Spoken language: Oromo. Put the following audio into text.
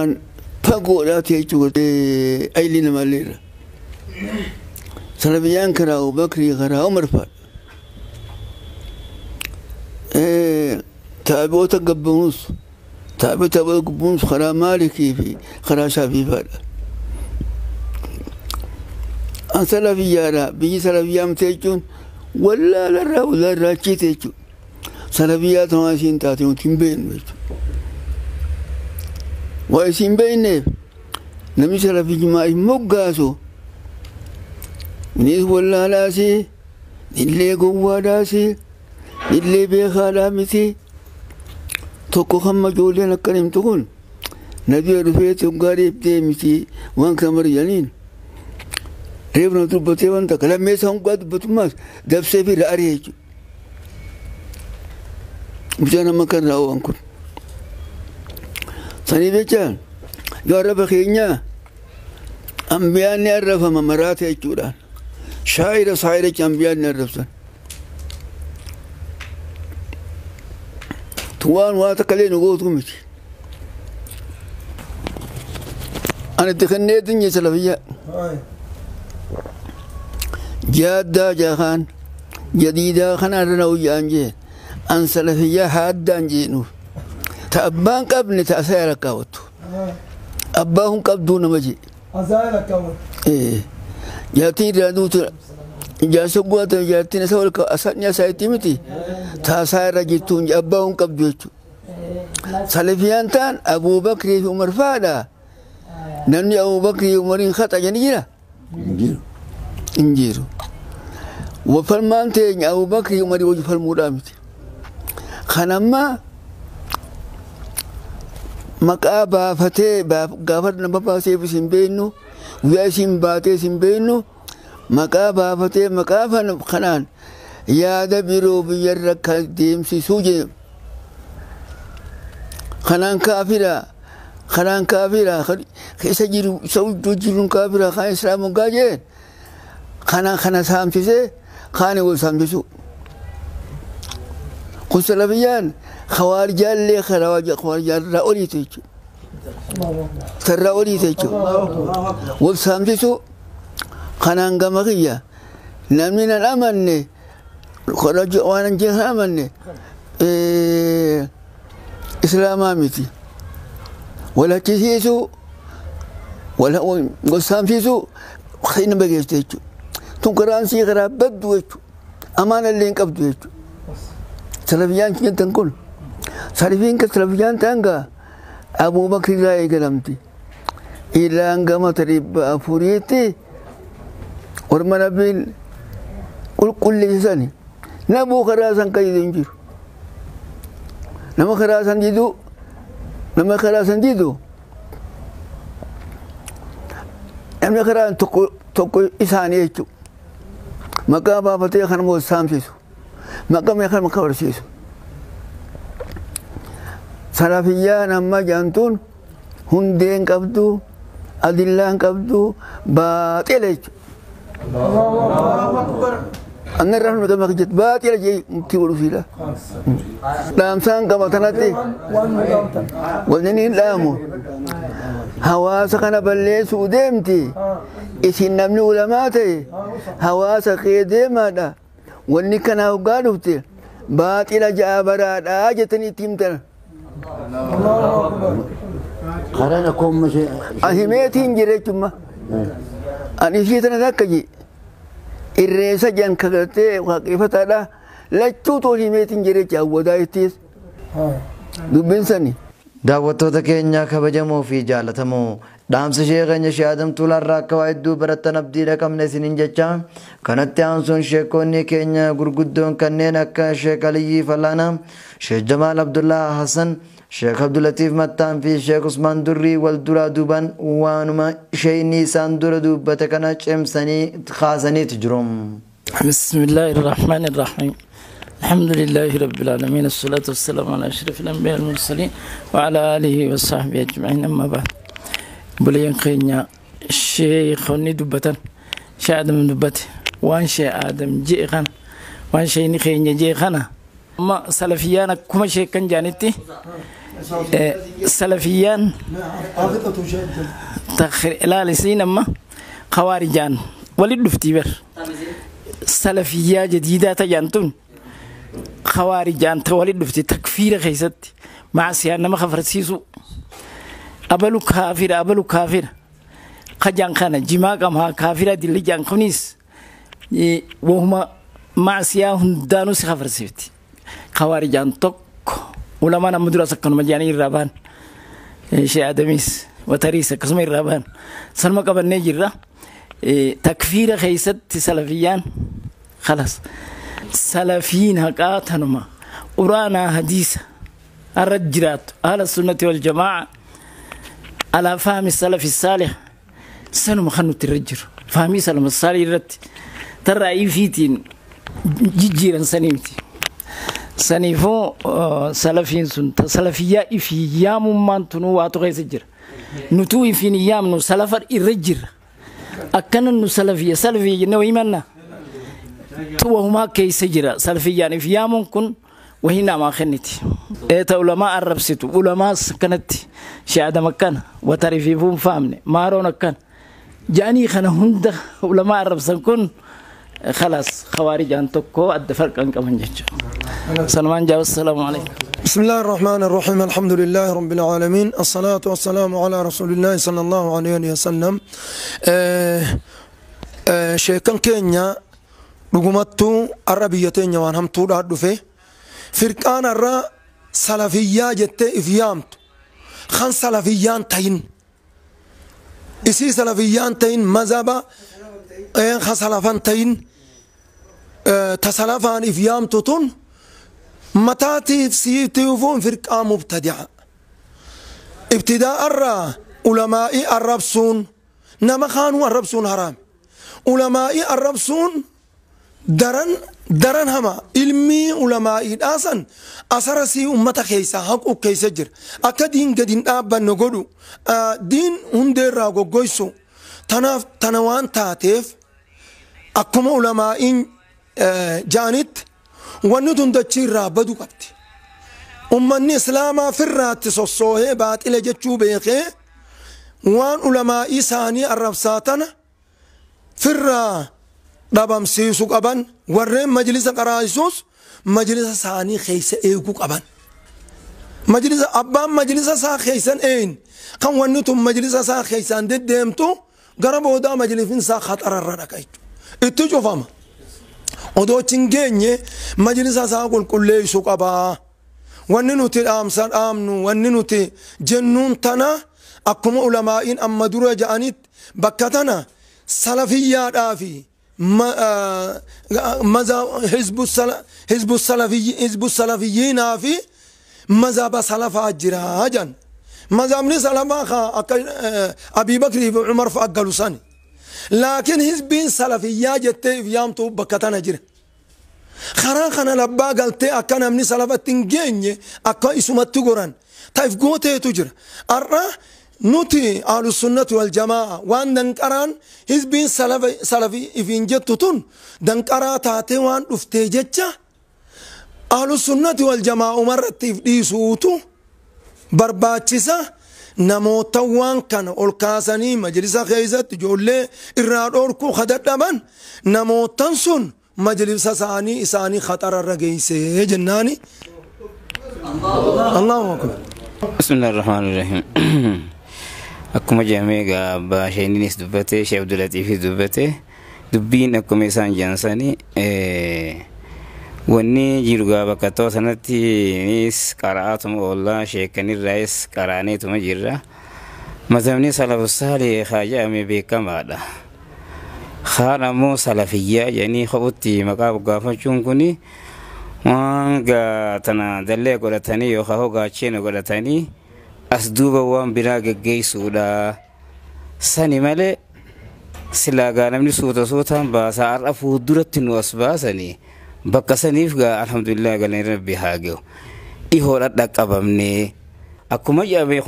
Waan fagoodhaati jechuudha ayilii namaalleerra. Salafiyyaan karaa Abubakrii karaa Umar fa'aadha. Taabi'oota gabbanuus taabi'oota gabbanuus karaa Maalikii fi karaa Shaafii fa'aadha. An salafiyyaadha biyyi salafiyyaa miti jechuun wallaalarraa wallaalarraa achiiti jechuudha. Salafiyyaa tamaa isiin taate nuti hin beeknu jechuudha. Waa isiin beekneef namni salafiyyummaa hin moggaasu innis wallaalaasi illee gowwaadhaasi illee beekaadhaa miti. Tokko hamma ijoolleen akkan himtu kun nabiya dhufeeti hoggaa deebitee miti waan kana marjaniin. Reefna dubbatee waan takka lammeessa hoggaa dubbatummaas dabsee fi ra'aree jechuudha. Bishaan amma kan raawwan kun. Sanii jecha yoo arraba keenyaa ambiyaan ni arrafama maraata jechuudhaan. Shaayira saayira jecha ambiyaan ni arrabsan. Waan waa takka illee nu gootu miti. Ani itti kennee dinye salafiyyaa. Jaaddaa jaakaan jadiidaa kana irra na hoyyaan jeen an salafiyyaa haaddaan jeenuuf. Ta abbaan qabne ta asaa rakkaawwattu. Abbaa hun qabduu nama jee. Jaartiin irraa duutu jaarsa guwaata jaartiin isa wal asaan isaa itti miti. Ta asaa irra jirtuun abbaa hun qabdu jechuudha. Salafiyaan ta'an Abuubakrii fi Umar fa'aadha. Namni Abuubakrii fi Umariin haxa jedhani jira? Hin jiru. Falmaan teenya Abuubakrii fi Umarii wajji falmuudhaa miti. Kanammaa maqaa baafatee gaafa nama baasee isin beeknu guyyaa isin baatee isin beeknu maqaa baafatee maqaa kanaan yaada biroo biyyarra kan deemsisuu jedhu. Kanaan kaafira kanaan kaafira keessa jiru isa iddoo jiruun kaafira kan islaamu gaa jeen kanaan kana saamsisee kaani wal saamsisu. Kun salafiyyaan khawaarijaallee khawaarijaalirraa oliitu jechuudha. Sarraa oliitu jechuudha. Wal saamsisu kanaan gama kiyya namni nan amanne waan hin jeen amanne islaamaa miti. Wal achisiisu wal saamsisu inni bageesse jechuudha. Tun karaan sii karaa baddu jechuudha. Amaana illee hin qabdu jechuudha. Salafiyyaan jettan kun salafiin ka salafiyyaan ta'an gaa Abuubakri irraa eegalamti. Ilaan gama 400tti orma nabiin qulqulleessani. Nabuu karaa san kan hin jiru. Nama karaa san didu nama karaa san didu namni karaa tokko isaanii jechuudha. Maqaa baafatee kan immoo saamsisu. Maqaa meeqa maqaa barsiisu. Salafiyyaan amma jaantuun hundeen qabdu adillaan qabdu baaxila jechuudha. Anna irraa nu gama jettu baaxila jee muktii godhu siila. Dhaamsaan qaba tanatti wanni hin dhaamu hawaasa kana balleessuu deemti isin namni ulamaa ta'e hawaasa kee deemaadha. Wanni kana hoggaa dhufte baaxila ja'a baraadhaa jettanii itti himtan. Karaan akkuma ishee. Ahimeetiin jira jechuudha. Ani ishee tana takka jee irreessa jan kagartee waaqeffataadha. Lachuu toon himeetiin jira jechuudha awwadaa ittis dubbiin sani. Daawwattoota keenya kabajamoo fi jaallatamoo dhaamsa ishee keenya ishee Adam Tuulaarraa akka waa hedduu barattan abdiidha qabna isiniin jecha kanatti aansuun sheekonni keenya gurguddoon kanneen akka Sheek Aliyyii Fallaanaa, Sheek Jamaal Abdullaa Hassan, Sheek Abdulatiif Mattaan fi Sheek Usmaan Durrii wal duraa duubaan waanuma sheeyni isaan dura dubbate kana cimsanii kaasaniitu jiru. بسم الله الرحمن الرحيم الحمد لله رب العالمين الصلاة والسلام على أشرف الأنبياء المرسلين وعلى آله وصحبه أجمعين أما بعد بلين خينيا شيخني دبتن شيخ آدم دبت وان شيخ آدم جي خان وان شيخ خينيا جي خانا أما سلفيانا كما شيخ كان جانتي Salafiyyaan ilaalisiin amma khawaarijaan walit dhuftii bar. Salafiyyaa jadiidaa tajaan tun khawaarijaan ta walit dhufti takfiira keessatti macsiyaan nama kafarsiisu abalu kaafira abalu kaafira kajaan kana jimaa qamaa kaafira dilli jaan kunis wahuma macsiyaa hundaanuu si kafarsiifti. Khawaarijaan tokko ulamaan amma duras akkanuma jaanii irraa ba'an. Shee Adamis Watariis akkasuma irraa ba'an. Sanuma qabannee jirra. Takfiira keessatti salafiyyaan khalas. Salafiin haqaa tanuma quraanaa hadiisa irra jiraattu ahla sunnati wal jamaa alaa fahmi salafi saalih sanuma kan nuti irra jiru. Fahmii salama saalih irratti tarraa ifiitiin jijjiiran sanii miti. Saniifuu salafiin sun salafiyyaa ifii yaamummaan tunuu waatu keessa jira. Nutuu ifiin yaamnu salafa irra jira. Akkana nu salafiyya salafiyya jennee wayii manna. Wahumaa keessa jira salafiyyaan if yaamuun kun wahii namaa kenniti. Eeta ulamaa arrabsitu ulamaas akkanatti Shee Adam akkana watarifiifuu hin faamne maaroon akkana ja'anii kana hunda ulamaa arrabsan kun خلاص خوارج أن تكو أد فرقا كمان جيتش سلمان جاء السلام عليكم. بسم الله الرحمن الرحيم الحمد لله رب العالمين الصلاة والسلام على رسول الله صلى الله عليه وسلم. شيكان كينيا رغمتو عربيتين وان هم تود هدفه فرقان الرا سلفية جت إفيامت خان سلفيان تين إسي سلفيان تين مذهب خسلفان تين تسلفان إفيام تطن متاتي سيتيوفون فرقة مبتدعة ابتداء الرا علماء الربسون نما خانوا الربسون حرام علماء الربسون درن درن هما علمي علماء أصلا أسرسي أمة كيسة حق كيسة جر أكدين قدين أبا نقولو دين هندر راغو قويسو تنوان تاتيف akkuma ulamaa'iin jaanitti wanni tun dachii irraa baduu qabdi. Ummanni islaamaa firraatti sossoohee baaxila jechuu beekee waan ulamaa'ii isaanii arrabsaa tana firraa dhabamsiisuu qaban warreen majlisa qaraayisuus majlisa isaanii keessa eeguu qaban. Majlisa abbaan majlisa isaa keessan een kan wanni tun majlisa isaa keessaan deddeemtu gara boodaa majlifin isaa khatararra dhaqa jechuudha. Itti cufama. Odoo achi hin geenye majlisa isaa qulqulleessuu qabaa. Wanni nuti dhaamsa dhaamnu wanni nuti jennuun tana akkuma ulamaa'iin amma dura ja'anitti bakka tana salafiyyaadhaa fi hizbu salafiyyiinaa fi mazhaba salafaa jira jan. Mazhabni salafaa akka Abii Bakrii fi Umar fa'a galu sani. لكن حزبين سلفية جتة في يوم تو بكتنا جرا خرا خنا لبا قلت أكن من سلفة تنجني أكن اسمه تجوران طيب قوته تجرا أرى نوتي أهل السنة والجماعة وان دنكران حزبين سلفي في جتتون دنكرا تاتي وان افتجتة أهل السنة والجماعة مرت في سوتو برباتشة namoota waan kana ol kaasanii majlisa keessatti ijoollee irraa dhorkuu kadhadhaban namootan sun majlisa isaanii isaanii khatararra geessee jennaani. Allahu akbar. Bismillahirrahmanirrahim. Akkuma jedhamee egaa abbaa Sheeninis dubbatee Sheekh Abdulatiifis dubbatee dubbiin akkuma isaan jedhan wanni jiru gaa bakka ta'u sanatti nis qara'aatuma oollaa sheekanirraayis qara'aneetuma jirra. Mazhabni salafu saalih haa jedhame beekamaadha. Kaan ammoo salafiyyaa jedhanii kophutti maqaa gaafachuun kuni waan gaa tana dallee godhatanii yookaan hogaacheena godhatanii as duuba waan biraa geggeessuudha. Sani malee silaa gaa namni suuta suutaan baasaa har'a fuulduratti nu as baasanii bakka saniif gaa alhamdulillah galanni rabbi haa gahu. Dhihoodha dhaqqabamnee akkuma jedhame